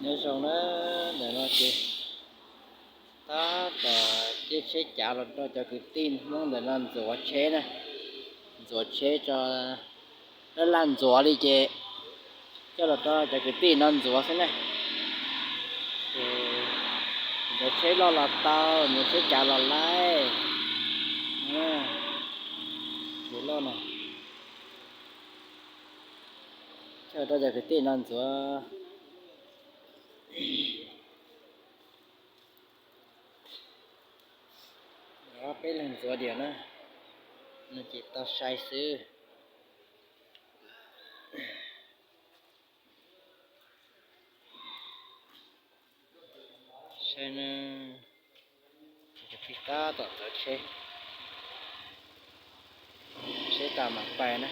Nyob zoo na, ntawm no ces tab tom caij tsheb cav los rau cov kwv tij Hmoob ntawm no ntxuav tsheb na, ntxuav tsheb tso, laj laj ntxuav li ces coj los rau cov kwv tij no ntxuav xwb na. Ces ntxuav tsheb loj los tau, ntxuav tsheb cav los laib, tsheb loj no coj rau cov kwv tij no ntxuav. Peb leeg ntxuav diam na, no ces tau sai xwb. Saib na, cov kwv tij tab tom ntxuav tsheb, tsheb tas mam pais na.